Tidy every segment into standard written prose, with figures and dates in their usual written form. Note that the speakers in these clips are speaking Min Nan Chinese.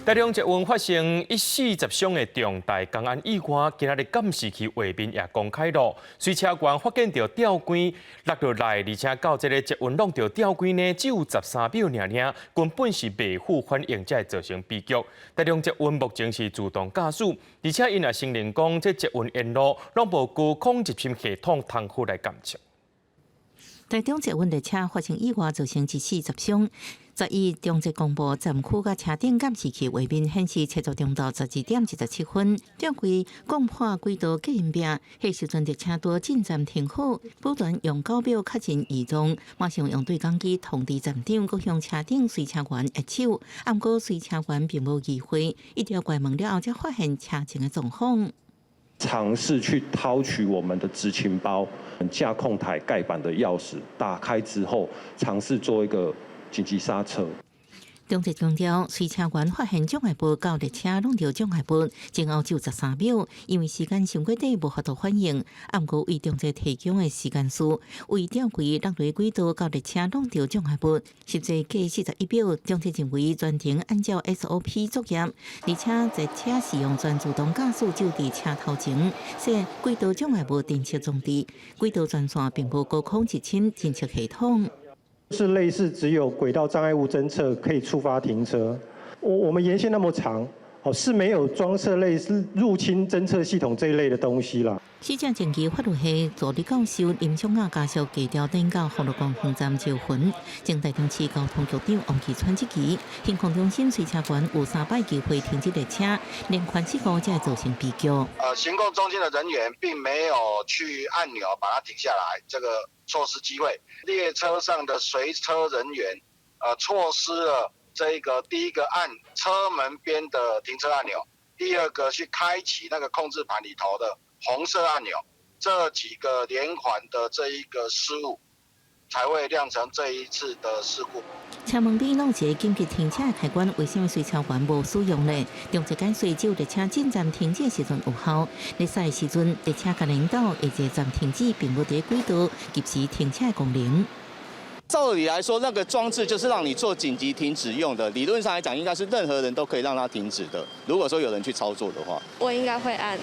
台中捷運發生一死十傷的重大工安意外，今仔日監視器畫面也公開囉。隨車員發現著吊軌落落來，而且到這个捷運挵著吊軌呢，只有13秒爾爾，根本是未付反應，才會造成悲劇。台中捷運目前是自動駕駛，而且𪜶也承認講，這捷運沿路攏無高空入侵系統通好來監測。台中捷運列車發生意外，造成一死十傷。11中捷公布站區佮車頂監視器畫面顯示，車速中晝12點27分，吊軌摃破軌道隔音壁，彼時陣列車拄進站停好，保全用九秒確認異狀，馬上用對講機通知站長，閣向車頂隨車員揮手，毋過隨車員並無理會，一直關門了後才發現車前的狀況。嘗試去掏取我們的執勤包、駕控台蓋板的鑰匙，打開之後，嘗試做一個緊急剎車。中捷強調，隨車員發現障礙物到列車挵著障礙物，前後只有13秒，因為時間傷過短，無法度反應。毋過為中捷提供的時間數，為吊軌落佇軌道到列車挵著障礙物，實際過41秒。中捷認為全程按照 SOP 作業，而且列車使用全自動駕駛就佇車頭前，設軌道障礙物偵測裝置，軌道全線並無高空入侵偵測系統。是類似只有軌道障礙物偵測可以觸發停車。我們沿線那麼長，哦，是沒有裝設類似入侵偵測系統這一類的東西啦。死者前期法律系助理教授林淑雅家屬低調轉到福祿光園站招魂，前台中市交通局長王岐川質疑，行控中心隨車員有三擺機會停止列車，連環事故才會造成悲劇。行控中心的人員並沒有去按鈕把它停下來，這個錯失機會。列車上的隨車人員，錯失了這個第一個按車門邊的停車按鈕，第二個去開啟那個控制盤裡頭的紅色按鈕，這幾個連環的這一個失誤，才會釀成這一次的事故。車門邊攏有一個緊急停車的開關，為什麼隨車員無使用呢？中捷解釋只有列車進站停止時陣有效，咧駛時陣列車共引導會一站停止，並無佇軌道及時停車的功能。照理來說，那個裝置就是讓你做緊急停止用的。理論上來講，應該是任何人都可以讓它停止的。如果說有人去操作的話，我應該會按誒，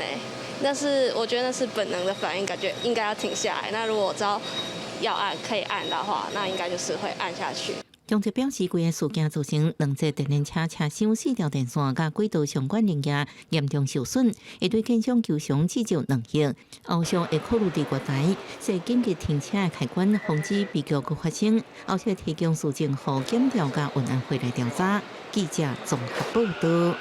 那是我覺得那是本能的反應，感覺應該要停下來。那如果我知道要按可以按的話，那應該就是會按下去。中捷表示，規个事件造成兩節電聯車車廂、四條電線佮軌道相關零件嚴重受損，會對建商求償至少2億。後續會考慮佇月台設緊急停車的開關，防止悲劇閣發生。後續提供書證予檢調佮運安會來調查。記者綜合報道。